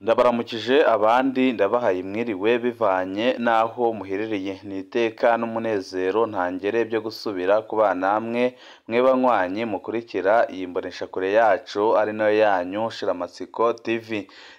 Ndabaramukije abandi ndabahaye mwiriwe bivanye n'aho muherereye, ni iteka n'umunezero ntangere byo gusubira kubana namwe mwe banywanyi mukurikira iyi mboneshakure yacu ari nayo yanyu Shiramatsiko TV.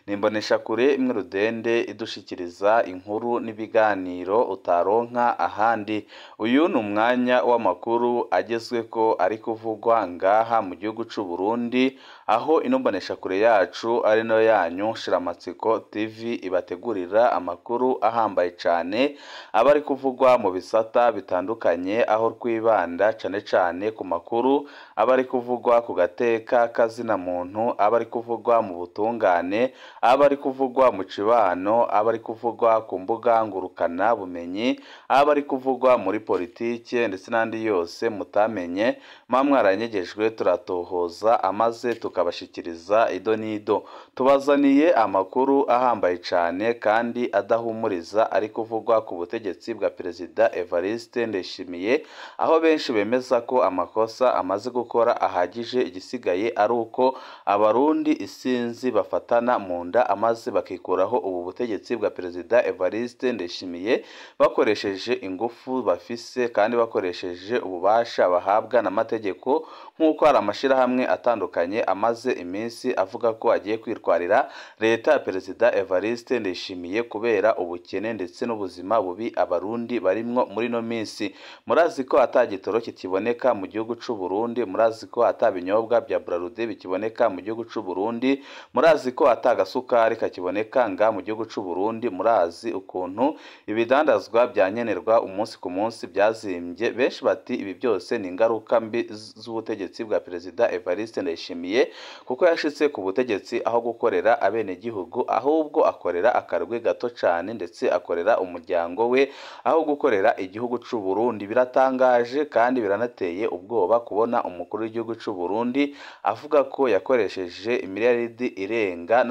Ni imboneshakure imwe rudende idushikiriza inkuru n'ibiganiro utaronka ahandi. Uyu ni umwanya w'amakuru agezweko ari kuvugwa ngaha mu gihugu c'u Burundi, aho ino mboneshakure yacu ari nayo yanyu Shiramatsiko TV ibategurira amakuru ahambaye cane aba ari kuvugwa mu bisata bitandukanye, aho twibanda cane cane ku makuru aba ari kuvugwa ku gateka kazina muntu, aba ari kuvugwa mu butungane, aba ari kuvugwa mu cibano, aba ari kuvugwa ku mbuga ngurukana bumenyi, aba ari kuvugwa muri politike ndetse n'andi yose mutamenye muba mwaranyegejwe, turatohoza amaze tukabashikiriza ido n'ido. Tubazaniye amakuru ahambaye cane kandi adahumuriza ari kuvugwa ku butegetsi bwa Perezida Evariste Ndayishimiye, aho benshi bemeza ko amakosa amaze gukora ahagije, igisigaye ari uko abarundi isinzi bafatana mu nda amaze bakikuraho ubu butegetsi bwa Perezida Evariste Ndayishimiye bakoresheje ingufu bafise kandi bakoresheje ububasha bahabwa n'amategeko, nk'uko hari amashirahamwe atandukanye amaze iminsi avuga ko agiye kwitwarira leta ya Perezida Evariste Ndayishimiye kubera ubukene ndetse n'ubuzima bubi abarundi barimwo muri ino minsi. Murazi ko ata gitoro kikiboneka mu gihugu c'u Burundi, murazi ko ata binyobwa bya Bralirwa bikiboneka mu gihugu c'u Burundi, murazi ko ata gasukari kakiboneka nga mu gihugu c'u Burundi, murazi ukuntu ibidandazwa bya nkenerwa umunsi ku munsi byazimbye. Benshi bati ibi byose ni ingaruka mbi z'ubutegetsi bwa Perezida Evariste Ndayishimiye, kuko yashitse ku butegetsi aho gukorera abenegihugu ahubwo akorera akarwi gato cane ndetse akorera umuryango we aho gukorera igihugu c'u Burundi. Biratangaje kandi biranateye ubwoba kubona umukuru w'igihugu c'u Burundi avuga ko yakoresheje imiliyaridi irenga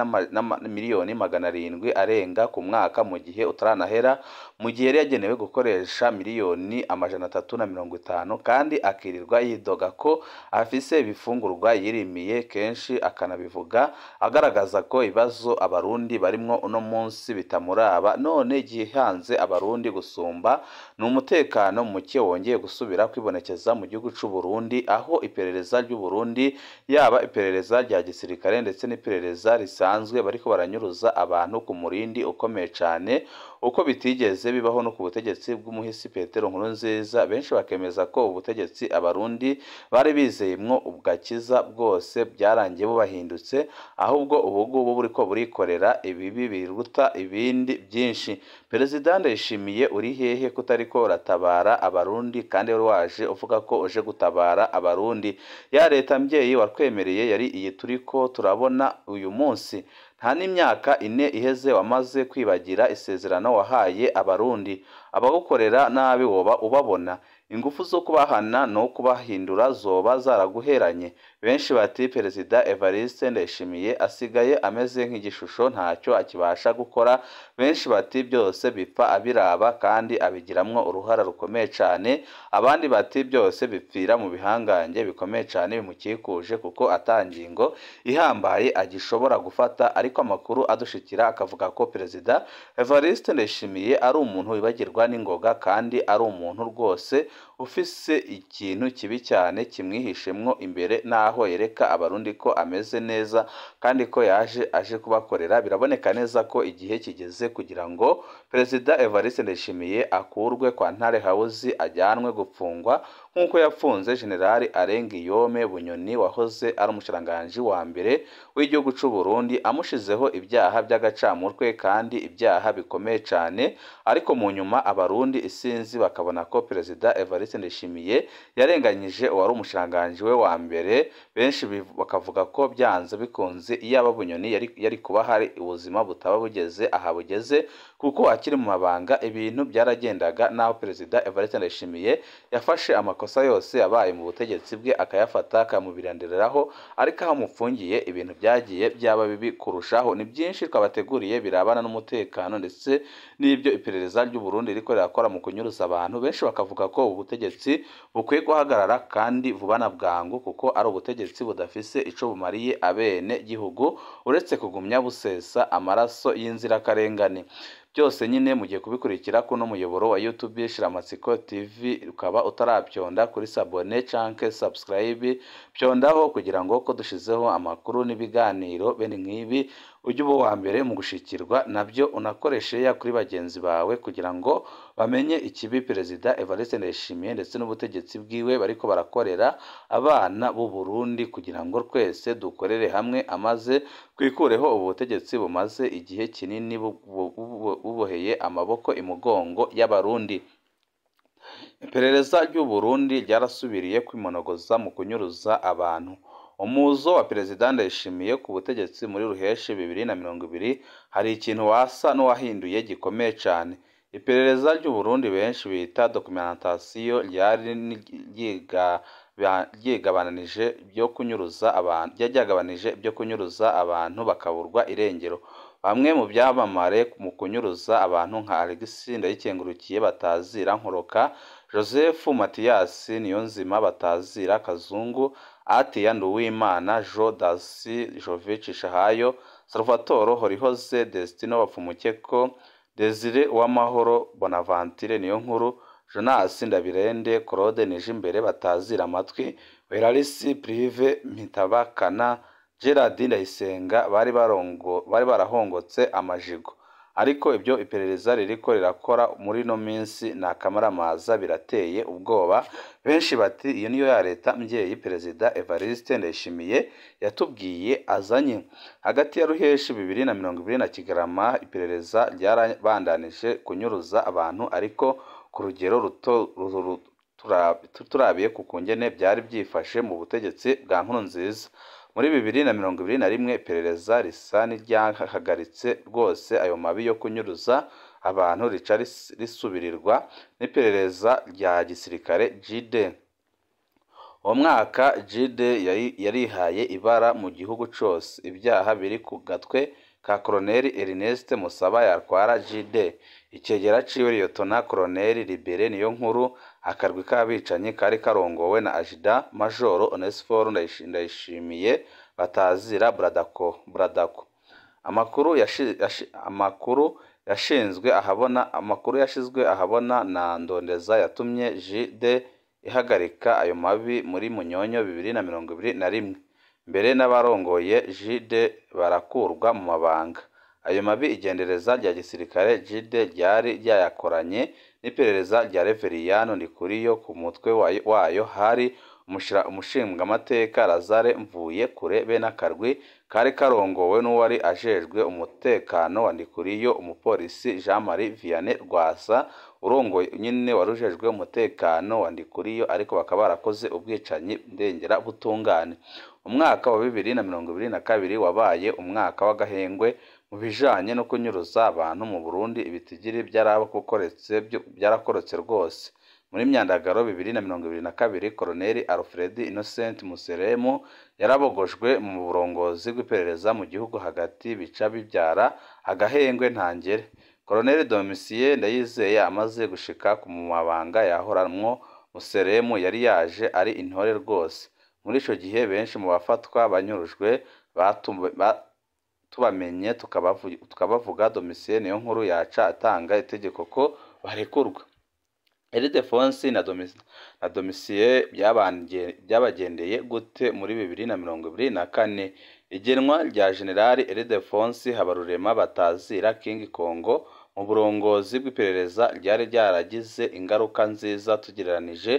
miliyoni 700 arenga ku mwaka mu gihe utaranahera, mu gihe yari yagenewe gukoresha miliyoni 350, kandi akirirwa yidoga ko afise ibifungurwa yirimiye kenshi, akanabivuga agaragaza ko ibibazo abarundi barimwo uno munsi bitamuraba. None igihanze abarundi gusumba ni umutekano muke wongeye gusubira kwibonekeza mu gihugu c'u Burundi, aho iperereza ry'u Burundi yaba iperereza rya gisirikare ndetse n'iperereza risanzwe bariko baranyuruza abantu ku murindi ukomeye cane, uko bitigeze bibaho no ku butegetsi bw'umuhisi Petero Nkurunziza. Benshi bakemeza ko ubutegetsi abarundi bari bizeyemwo ubwakiza bwose byarangiye bubahindutse, ahubwo ubu ngubu buriko burikorera ibibi biruta ibindi byinshi. Perezida Ndayishimiye uri hehe kutariko uratabara abarundi kandi wari waje uvuga ko uje gutabara abarundi? Ya leta mbyeyi watwemereye yari iyi turiko turabona uyu munsi? Nta n'imyaka 4 iheze wamaze kwibagira isezerano wahaye abarundi. Abagukorera nabi woba ubabona? Ingufu zo kubahana no kubahindura zoba zaraguheranye? Benshi bati Perezida Evariste Ndayishimiye asigaye ameze nk'igishusho ntacyo akibasha gukora. Benshi bati byose bipfa abiraba kandi abigiramwo uruhara rukomeye cane. Abandi bati byose bipfira mu bihangange bikomeye cane bimukikuje, kuko atangingo ihambaye agishobora gufata. Ariko amakuru adushikira akavuga ko Perezida Evariste Ndayishimiye ari umuntu wibagirwa n'ingoga, kandi ari umuntu rwose ufise ikintu kibi cyane kimwihishemwo imbere, naho yereka abarundi ko ameze neza kandi ko yaje aje kubakorera. Biraboneka neza ko igihe kigeze kugira ngo Perezida Evariste Ndayishimiye akurwe kwa Ntare House ajyanwe gupfungwa nk'uko yapfunze General Arengiyome Bunyoni wahoze ari umushikiranganji wa mbere w'igihugu c'u Burundi, amushizeho ibyaha by'agacamutwe kandi ibyaha bikomeye cane. Ariko mu nyuma abarundi isinzi bakabona ko Perezida Evariste Ndayishimiye yarenganyije uwari umushikiranganji we wa mbere. Benshi bakavuga ko byanze bikunze iyaba Bunyoni yari kuba hari ubuzima butaba bugeze aha bugeze, kuko akiri mu mabanga ibintu byaragendaga, naho Perezida Evariste Ndayishimiye yafashe amakosa yose yabaye mu butegetsi bwe akayafata akamubirandiriraho, ariko aho amupfungiye ibintu byagiye byaba bibi kurushaho. Ni byinshi twabateguriye birabana n'umutekano ndetse n'ibyo iperereza ry'u Burundi ririko rirakora mu kunyuruza abantu. Benshi bakavuga ko ubu butegetsi bukwiye guhagarara kandi vuba na bwangu, kuko ari ubutegetsi budafise ico bumariye abene gihugu uretse kugumya busesa amaraso y'inzirakarengane. Byose nyine mugiye kubikurikira kuno muyoboro wa YouTube Shiramatsiko TV, ukaba utarabyonda kuri sabone canke subscribe, byondaho kugira ngo ko dushizeho amakuru n'ibiganiro bene nk'ibi ujye uba uwa mbere mu gushikirwa nabyo, unakoreshe ya kuri bagenzi bawe kugira ngo bamenye ikibi Perezida Evariste Ndayishimiye ndetse n'ubutegetsi bwiwe bariko barakorera abana b'u Burundi, kugira ngo twese dukorere hamwe amaze twikureho ubu butegetsi bumaze igihe kinini buboheye amaboko imugongo y'Abarundi. Iperereza ry'u Burundi ryarasubiriye kwimonogoza mu kunyuruza abantu. Umuzo wa Perezida Ndayishimiye ku butegetsi muri Ruheshi 2020 hari ikintu wasa n'uwahinduye gikomeye cane. Iperereza ry'u Burundi benshi bita documentation ryari ryigabanije byo kunyuruza abantu, ryagabanije byo kunyuruza abantu bakaburwa irengero. Bamwe mu byamamare mu kunyuruza abantu nka Alexis Ndayikengurukiye batazira Nkoroka, Joseph Mathias Niyonzima batazira Kazungu, Atia Nduwimana, Jo Dasi Jovic Shahayo, Salvatore Horihoze, Destino Bapfumukeko, Desire Uwamahoro, Bonaventure Niyonkuru, Jonas Ndabirende, Claude Nijimbere batazira amatwi, Werarisi Prive Mpitabakana, Gerard Ndayisenga bari barahongotse amajigo. Ariko ibyo iperereza ririko rirakora muri no minsi ni akamaramaza, birateye ubwoba. Benshi bati iyo niyo ya leta mbyeyi Perezida Evariste Ndayishimiye yatubwiye azanye. Hagati ya Ruheshi 2020 na Kigarama iperereza ryarabandanije kunyuruza abantu, ariko ku rugero ruto turabiye ku kungene byari byifashe mu butegetsi bwa Nkurunziza. Muri 2021 iperereza risa n'iryahagaritse rwose ayo mabi yo kunyuruza abantu, rica risubirirwa n'iperereza rya gisirikare GD. Uwo mwaka GD yarihaye ibara mu gihugu cose. Ibyaha biri ku gatwe ka Colonel Ernest Musaba yatwara GD, icegera ciwe Liyetona Colonel Libere Niyonkuru, akarwi k'abicanyi kari karongowe na Ajida Majoro Onesphore Ndayishimiye batazira Bradako. Amakuru yashizwe ahabona na Ndondeza yatumye GD ihagarika ayo mabi muri Munyonyo 2021. Mbere n'abarongoye GD barakurwa mu mabanga. Ayo mabi igendereza rya gisirikare GD ryari ryayakoranye n'iperereza rya Reveriyano Ndikuriyo. Ku mutwe wayo hari umushingamateka Lazare Mvuyekure be n'akarwi kari karongowe n'uwari ajejwe umutekano wa Ndikuriyo, umupolisi Jean Marie Vianney Rwasa, urongoye nyine warujejwe umutekano wa Ndikuriyo, ariko bakaba barakoze ubwicanyi ndengera butungane. Umwaka wa 2022 wabaye umwaka w'agahengwe mu bijanye no kunyuruza abantu mu Burundi. Ibitigiri byarakorotse rwose. Muri Myandagaro 2022 Colonel Alfred Innocent Museremu yarabogojwe mu burongozi bw'iperereza mu gihugu hagati, bica bibyara agahengwe ntangere. Colonel Domitien Ndayizeye amaze gushika ku mabanga yahoranwo Museremu yari yaje ari intore rwose. Muri ico gihe benshi mu bafatwa banyurujwe tubamenye tukabavuga. Domitien Niyonkuru yaca atanga itegeko ko barekurwa. Ildefonsi na Domitien byabagendeye gute muri 2024? Igenwa rya General Ildefonsi Habarurema batazira King Kongo mu burongozi bw'iperereza ryari ryaragize ingaruka nziza tugereranije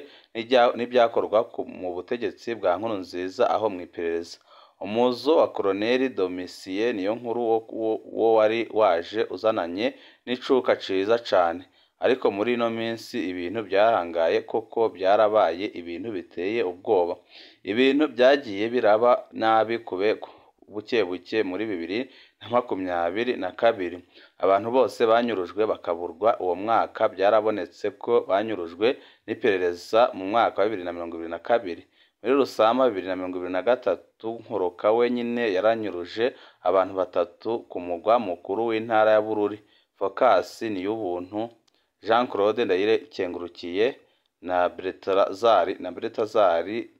n'ibyakorwa mu butegetsi bwa Nkurunziza aho mu iperereza. Umuzo wa Colonel Domitien Niyonkuru wo wari waje uzananye n'icuka ciza cane, ariko muri ino minsi ibintu byarangaye koko, byarabaye ibintu biteye ubwoba. Ibintu byagiye biraba nabi kube buke buke muri 2022. Abantu bose banyurujwe bakaburwa uwo mwaka byarabonetse ko banyurujwe n'iperereza mu mwaka wa 2022. Muri Rusama 2023 Nkoroka wenyine yaranyuruje abantu batatu ku mugwa mukuru w'intara ya Bururi: Focus Niyubuntu, Jean Claude Ndayikengurukiye na Bertazari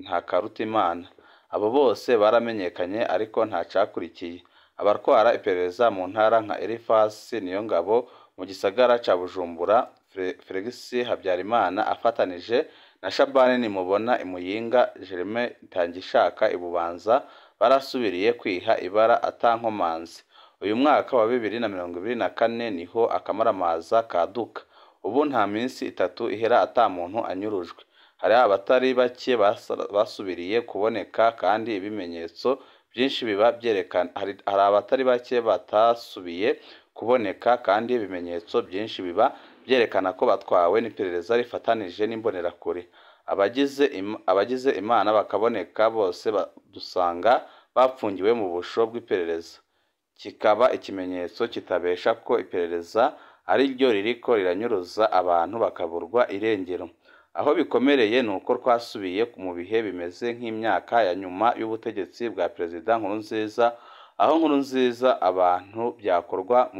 Ntakarutimana. Abo bose baramenyekanye ariko ntacakurikiye. Abatwara iperereza mu ntara nka Eliphas Niyongabo mu gisagara ca Bujumbura, Felix Habyarimana afatanije na Shabani Nimubona i Muyinga, Germain Ntangishaka i Bubanza barasubiriye kwiha ibara atankomanzi. Uyu mwaka wa 2024 niho akamaramaza kaduka. Ubu nta minsi itatu ihera ata muntu anyurujwe. Hari abatari bake basubiriye kuboneka kandi ibimenyetso byinshi biba byerekana hari abatari bake batasubiye kuboneka kandi ibimenyetso byinshi biba byerekana ko batwawe n'iperereza rifatanije n'imbonerakure. Abagize Imana bakaboneka bose dusanga bapfungiwe mu busho bw'iperereza, kikaba ikimenyetso kitabesha ko iperereza ari ryo ririko riranyuruza abantu bakaburwa irengero. Aho bikomereye ni uko twasubiye mu bihe bimeze nk'imyaka ya nyuma y'ubutegetsi bwa Perezida Nkurunziza, aho Nkurunziza abantu byakorwa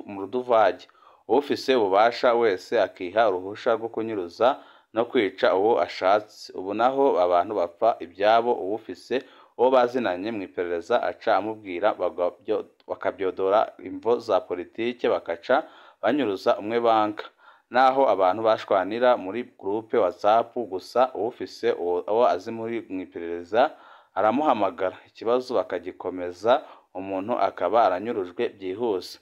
mu ruduvage, ufise ububasha wese akiha uruhusha rwo kunyuruza no kwica uwo ashatse. Ubu naho abantu bapfa ibyabo, uwufise uwo bazinanye mu iperereza aca amubwira bakabyodora imvo za politike bakaca banyuruza umwe banka. Naho abantu bashwanira muri groupe WhatsApp gusa, uwufise uwo azi muri mu iperereza aramuhamagara, ikibazo bakagikomeza, umuntu akaba aranyurujwe byihuse.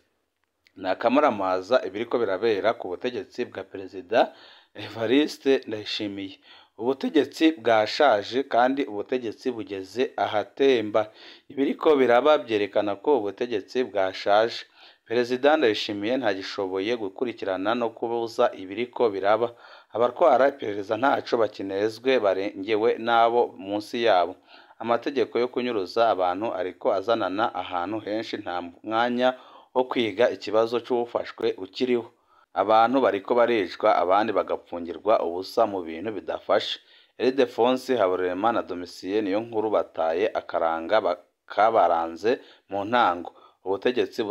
Ni akamaramaza ibiriko birabera ku butegetsi bwa Perezida Evariste Ndayishimiye. Ubutegetsi bwashaje kandi ubutegetsi bugeze ahatemba. Ibiriko biraba byerekana ko ubutegetsi bwashaje. Perezida Ndayishimiye ntagishoboye gukurikirana no kubuza ibiriko biraba. Abatwara iperereza ntaco bakinezwe, barengewe n'abo munsi yabo. Amategeko yo kunyuruza abantu ariko azanana ahantu henshi, nta mwanya wo kwiga ikibazo c'uwufashwe ukiriho. Abantu bariko baricwa abandi bagapfungirwa ubusa mu bintu bidafashe. Ildefonse Habarurema na Domitien Niyonkuru bataye akaranga kabaranze mu ntango, ubutegetsi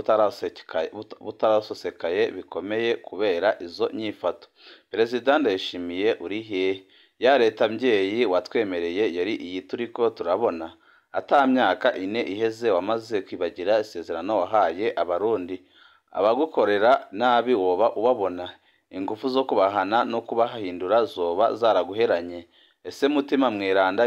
butarasosekaye bikomeye kubera izo nyifato. Perezida Ndayishimiye uri hehe? Ya leta mvyeyi watwemereye yari iyi turiko turabona? Ata myaka ine iheze wamaze kwibagira isezerano wahaye Abarundi. Abagukorera nabi woba ubabona? Ingufu zo kubahana no kubahindura zoba zaraguheranye? Ese Mutima Mweranda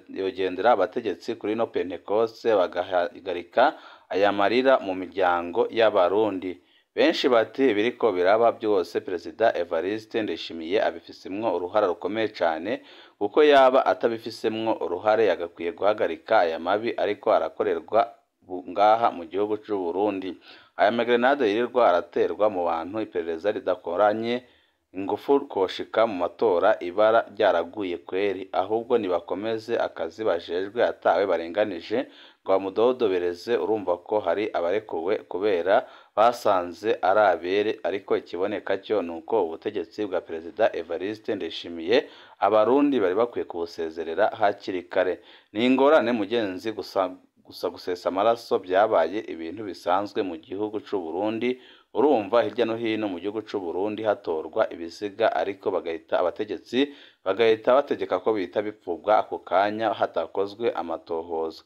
yogendera abategetsi kuri no Pentekoste bagahagarika aya marira mu miryango y'Abarundi? Benshi bati ibiriko biraba byose Perezida Evariste Ndayishimiye abifisemwo uruhara rukomeye cane, kuko yaba atabifisemwo uruhare yagakwiye guhagarika aya mabi ariko arakorerwa ngaha mu gihugu c'u Burundi. Aya magrenade yirirwa araterwa mu bantu iperereza ridakoranye ingufu koshika mu matora ibara ryaraguye kweri. Ahubwo nibakomeze akazi bajejwe atawe barenganije ngo bamudodobereze. Urumva ko hari abarekuwe kubera basanze ari abere, ariko ikiboneka cyo nuko ubutegetsi bwa Perezida Evariste Ndayishimiye Abarundi bari bakwiye kubusezerera hakiri kare. Ni ingorane mugenzi gusa gusesa amaraso byabaye ibintu bisanzwe mu gihugu c'u Burundi. Urumva hirya no hino mu gihugu c'u Burundi hatorwa ibiziga, ariko bagahita abategetsi bagahita bategeka ko bihita bipfubwa ako kanya hatakozwe amatohoza.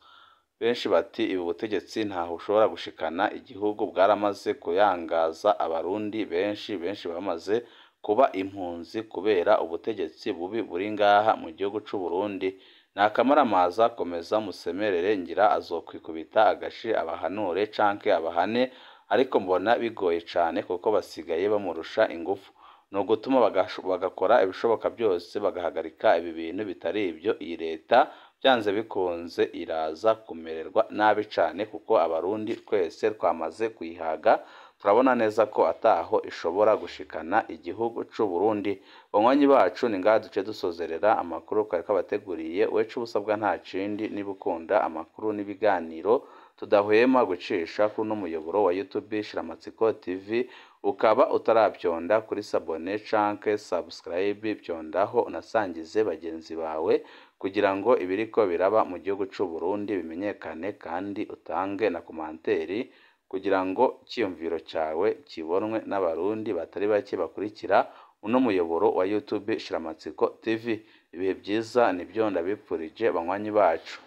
Benshi bati ibi butegetsi ntaho ushobora gushikana igihugu, bwaramaze kuyangaza Abarundi benshi benshi bamaze kuba impunzi kubera ubutegetsi bubi buri ngaha mu gihugu c'u Burundi. Nakamaramaza komeza musemerere, ngira azokwikubita agashi abahanure canke abahane, ariko mbona bigoye cane kuko basigaye bamurusha ingufu. Ni ugutuma bagakora ibishoboka byose bagahagarika ibi bintu bitari ibyo. Iyi leta byanze bikunze iraza kumererwa nabi cane, kuko Abarundi twese twamaze kuyihaga, turabona neza ko ataho ishobora gushikana igihugu c'u Burundi. Banywanyi bacu, ni ngaha duce dusozerera amakuru twari twabateguriye. Wecu ubusabwa nta kindi, niba ukunda amakuru n'ibiganiro tudahwema gucisha kuri uno muyoboro wa YouTube Shiramatsiko TV. Ukaba utarabyonda kuri sabone canke subscribe, byondaho unasangize bagenzi bawe kugira ngo ibiriko biraba mu gihugu c'u Burundi bimenyekane, kandi utange na komanteri kugira ngo icyiyumviro cyawe kibonwe n'abarundi batari bake bakurikira uno muyoboro wa YouTube Shiramatsiko TV. Ibihe byiza nibyo ndabipfurije banywanyi bacu.